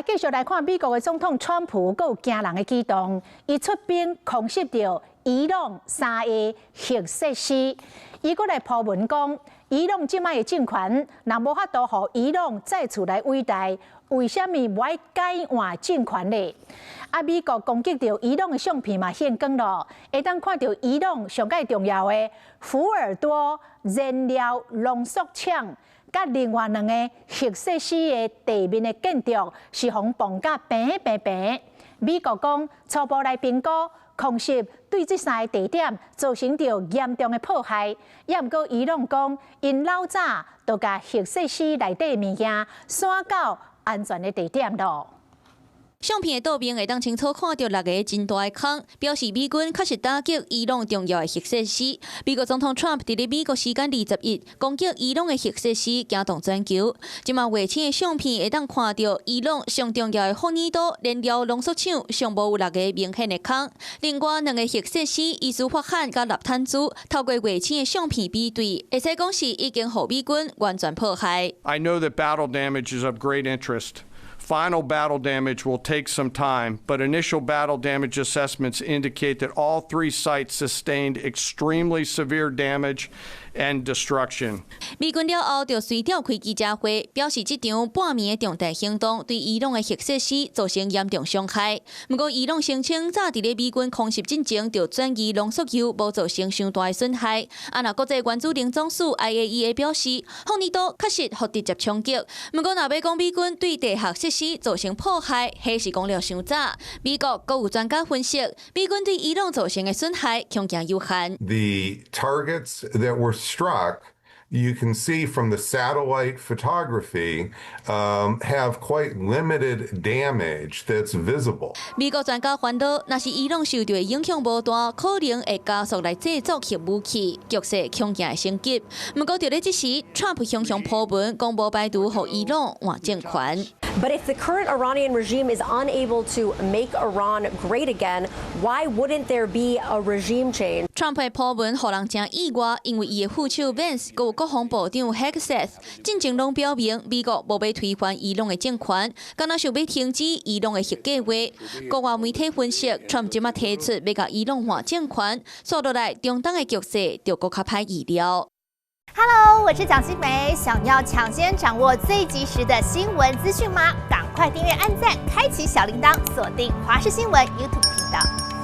繼續來看美國的總統川普，閣有驚人的舉動，伊出兵空襲著伊朗三個核設施，伊閣來鋪文講，伊朗這擺的政權，若無法度予伊朗再次來偉大，為啥物無愛改換政權呢？啊，美國攻擊著伊朗的相片嘛現光咯，會當看著伊朗上蓋重要的福爾多燃料濃縮廠，佮另外兩個核設施的地面的建築是予磅甲平平平。美國講初步來評估，空襲對這三個地點造成著嚴重的破壞。也毋過伊朗講，𪜶老早就共核設施內底物件徙到安全的地點囉。相片的倒面會當清楚看著六个真大的空，表示美軍確實打擊伊朗重要的核設施。美國總統 Trump 佇咧美國時間21攻擊伊朗的核設施，驚動全球。這馬衛星的相片會當看著伊朗上重要的福爾多燃料濃縮廠上無有六个明顯的空。另外兩個核設施伊斯法罕佮納坦茲，透過衛星的相片比對，會使講是已經予美軍完全破壞。 I know that battle damage is of great interest. Final battle damage will take some time, but initial battle damage assessments indicate that all three sites sustained extremely severe damage and destruction. 美軍了後就隨調開記者會，表示這場半暝的重大行動對伊朗的核設施造成嚴重傷害。毋過伊朗聲稱，早佇咧美軍空襲進前就轉移濃縮鈾，無造成傷大的損害。啊，若國際原子能總署 IAEA 表示，福爾多確實予直接衝擊。毋過若欲講美軍對地下設施造成破壞，彼是講了傷早。美國閣有專家分析，美軍對伊朗造成的損害恐驚有限。 The targets that were struck, you can see from the satellite photography, have quite limited damage that's visible. 美國專家煩惱，若是伊朗受著的影響無大，可能會加速來製作核武器，局勢恐驚會升級。毋過，佇咧這時，川普雄雄鋪文，講無排除予伊朗換政權。 But if the current Iranian regime is unable to make Iran great again, why wouldn't there be a regime change? 川普的鋪文予人誠意外，因為伊的副手 Vance 閣有國防部長 Hegseth 進前攏表明，美國無欲推翻伊朗的政權，敢若想欲停止伊朗的核計劃。國外媒體分析，川普這馬提出欲共伊朗換政權，紲落來中東的局勢就閣較歹預料。 Hello，我是蔣新梅，想要搶先掌握最及時的新聞資訊嗎？趕快訂閱、按讚、開啟小鈴鐺，鎖定華視新聞 YouTube 頻道。